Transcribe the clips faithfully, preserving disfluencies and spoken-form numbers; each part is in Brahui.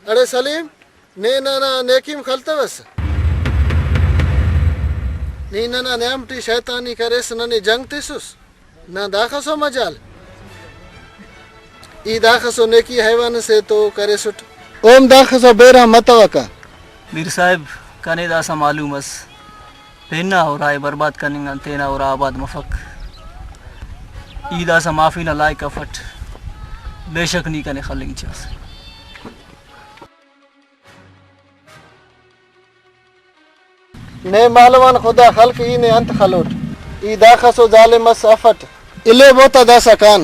اڑے سلیم، نے ننا نیکیم خلتوس۔ نی ننا نیام ٹی شیطانی کریس، ننے جنگ تسس۔ نہ داخسو مجال۔ ای داخسو نیکی حیوان سے تو کریسٹ۔ اوم داخسو بیران متوکہ۔ میر صاحب، کنے داسہ معلوم ئس، پین نا ارا ءِ برباد کننگ آن تینا ارا آباد مفک۔ ای داسہ معافی نا لائق افٹ، بے شک نی کنے خلنگ چاس۔ نے مالوان خدا خلک ای نے انت خلوٹ؟ ای داخسو ظالم اس افٹ۔ الیبو تا داسہ کان۔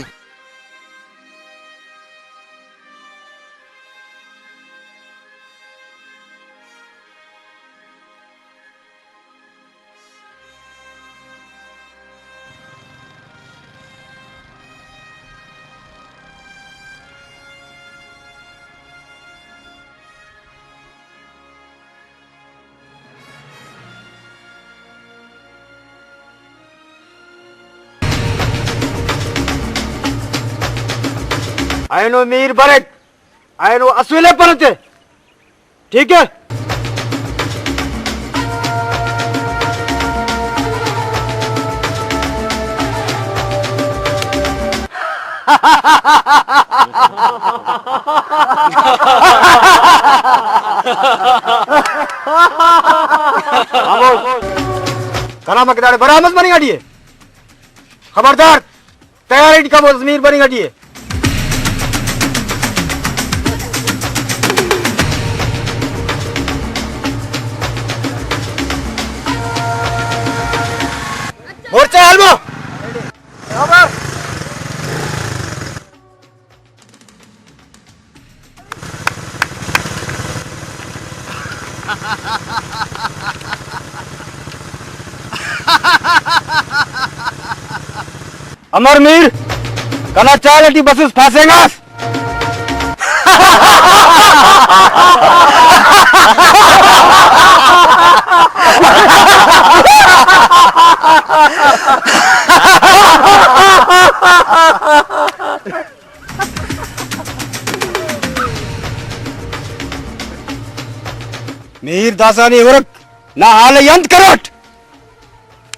اینو میر بریک، اینو اسویلے پرتے۔ ٹھیک ہے۔ خاموش۔ کنا مکہ داڑے برامس مننگ اٹی ءِ۔ خبردار، تیاری ٹی کبو، زمین برنگ اٹی ءِ۔ مورچہ الما۔ امر میر، کنا چال ٹی بسس پھاسینگاس۔ میر داسہ نی ہرک، نا حال ءِ انت کروٹ؟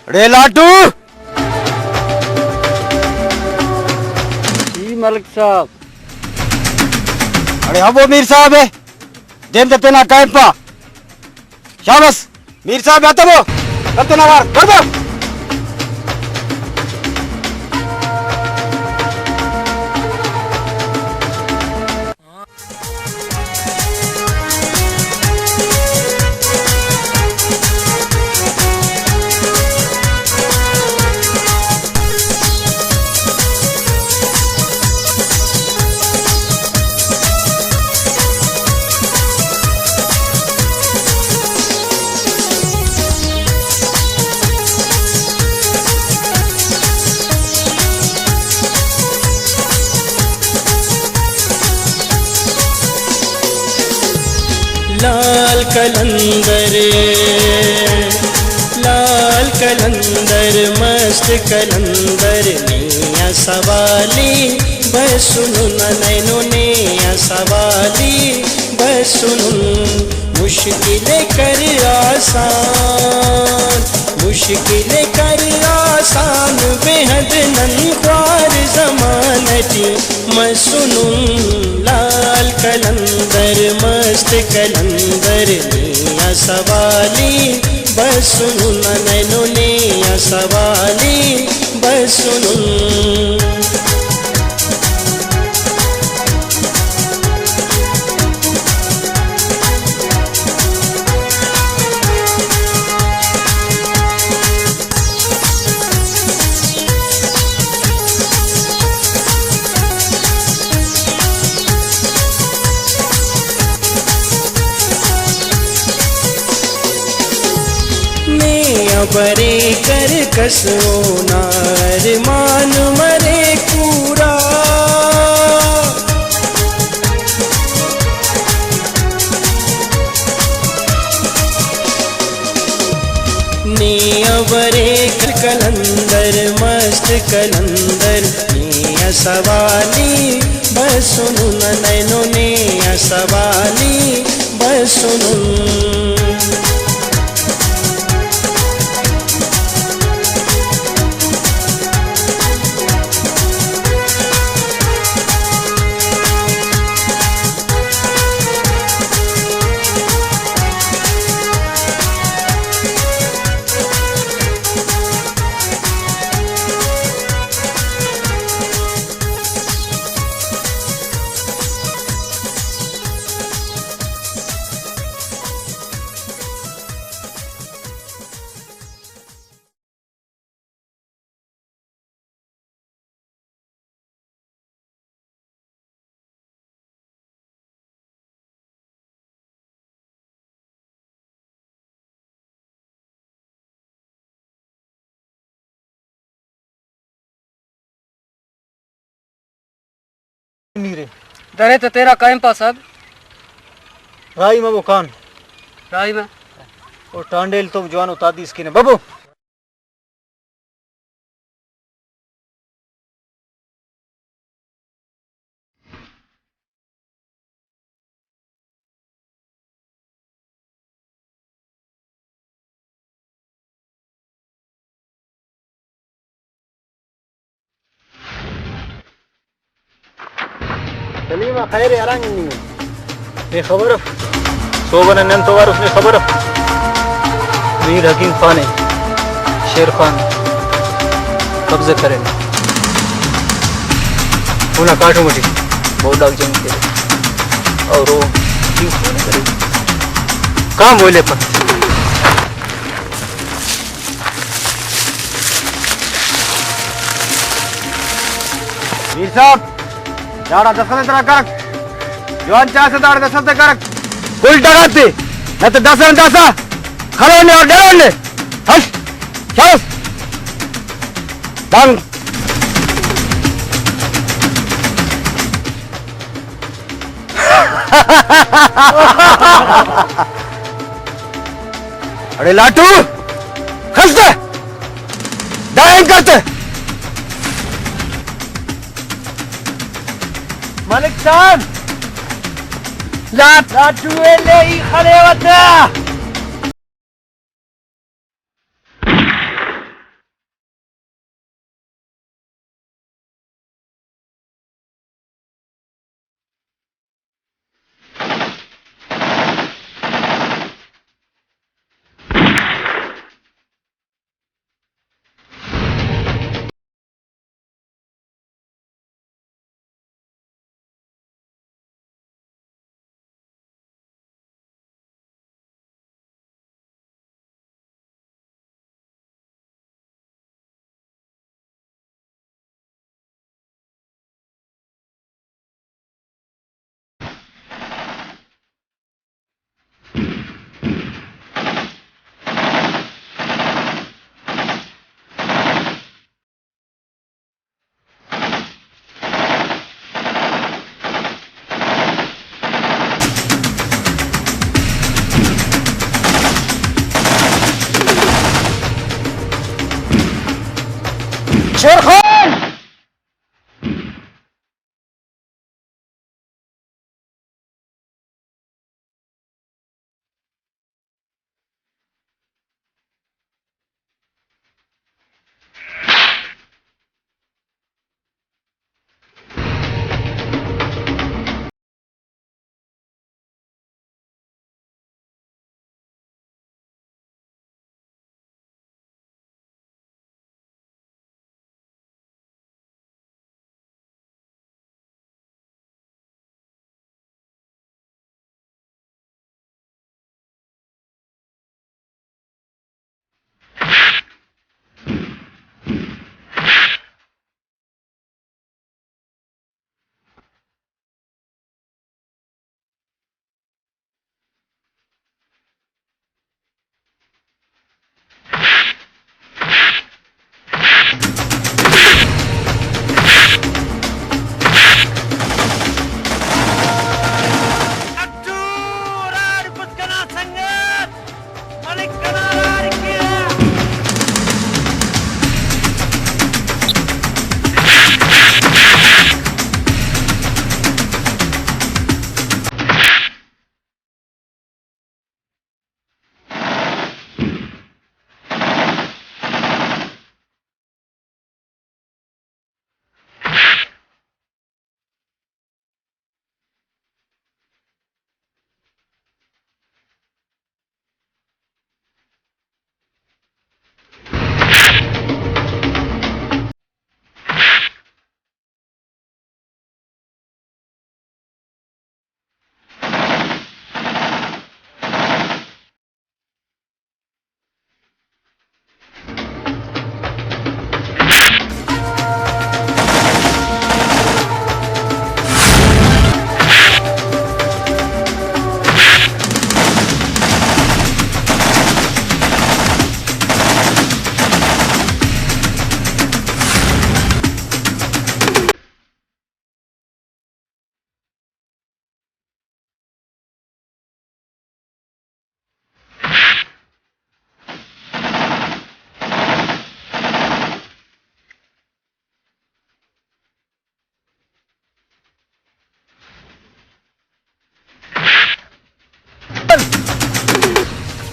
اڑے لاٹو! جی ملک صاحب۔ اڑے ہبو میر صاحب ہے، دیم تے تینا کیمپ آ۔ شاباس، میر صاحب آتا وہ، کب تینا وار، بڑھ بڑھ۔ لال قلندر۔ قلندر مست قلندر نے آ سوالی بسنن، نینو نے آ سوالی بسنن۔ مشکل کر آسان، مشکل کر آسان، بے حد نن خوار زمانہ ٹی مسنن۔ لال قلندر مست قلندر نے آ سوالی بسنن، نینو نے آ سوالی بسنن۔ نے آ بریک ہر کس اونا ارمان مریک پورا۔ نے آ بریک قلندر مست قلندر، نے آ سوالی بسنن، نینو نے آ سوالی بسنن۔ میرے۔ درے تہ تیرا قائم پا صاحب۔ راہی مبو کان۔ راہی میں۔ او ٹانڈیل تو جوانو تادیس کینے۔ ببو۔ سلیم آ خیر ءِ، ہرانگ نی؟ نے خبر اف؟ سوگن نن تو وارس، نے خبر اف؟ میر حکیم خان ءِ شیر خان قبضہ کرے، اونا کاٹم ٹی بوڈاک جنگ کرے اور او کام بولے پر۔ میر صاحب، داڑا دستے ترا کرک۔ جوان چاہ سے داڑا دستے کرک۔ کل ڈغار تے، نہ تو دسن دسا، خلون نے اور ڈرون نے۔ ہش، چاس۔ دانگ۔ اڑے لاٹو، خستے، دائیں کرتے۔ ملک صاحب، لا-، لاٹو ویلے ای خلے وتا۔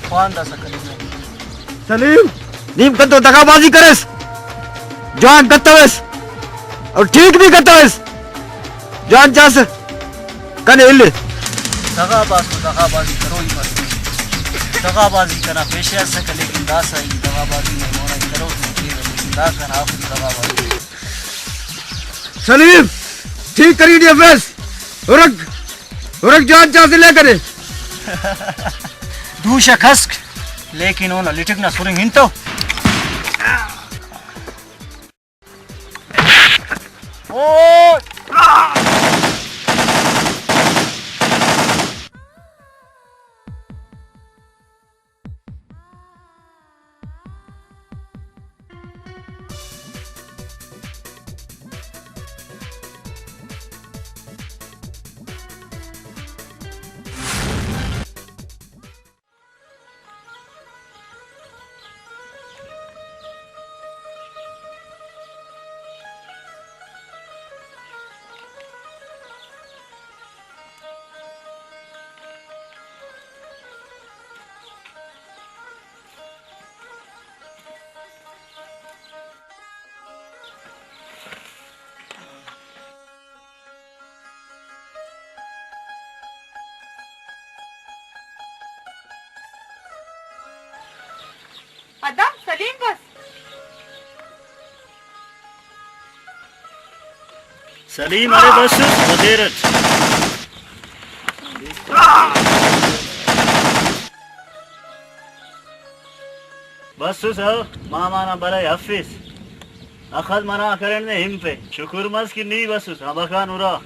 خوان داسہ کلیمہ۔ سلیم، نیم کنتو دغا بازی کریس، جوان کتویس اور ٹھیک بھی کتویس، جوان چاس کنے الے۔ دغا باز تو دغا بازی کروئی مس، دغا بازی کنا پیشہ اسکہ، لیکن داسہ ای دغا بازی نا مونا ای کروٹ نے کیوہ، لیکن دا کنا آخری دغا بازی۔ سلیم، ٹھیک کری ڈی ایف ایس، ہرک، ہرک جوان چاس الے کنے۔ دوشہ کسک، لیکن اونا لٹک نا سرنگ ہنتو۔ ادا سلیم بس۔ سلیم ارے بس، ودیر اٹ۔ بسس او، ماما نا بلہ ءِ ہفیس۔ اخس منع کرین نے ہنپے۔ شکر مس کہ نی بسس، ہمخان ارا۔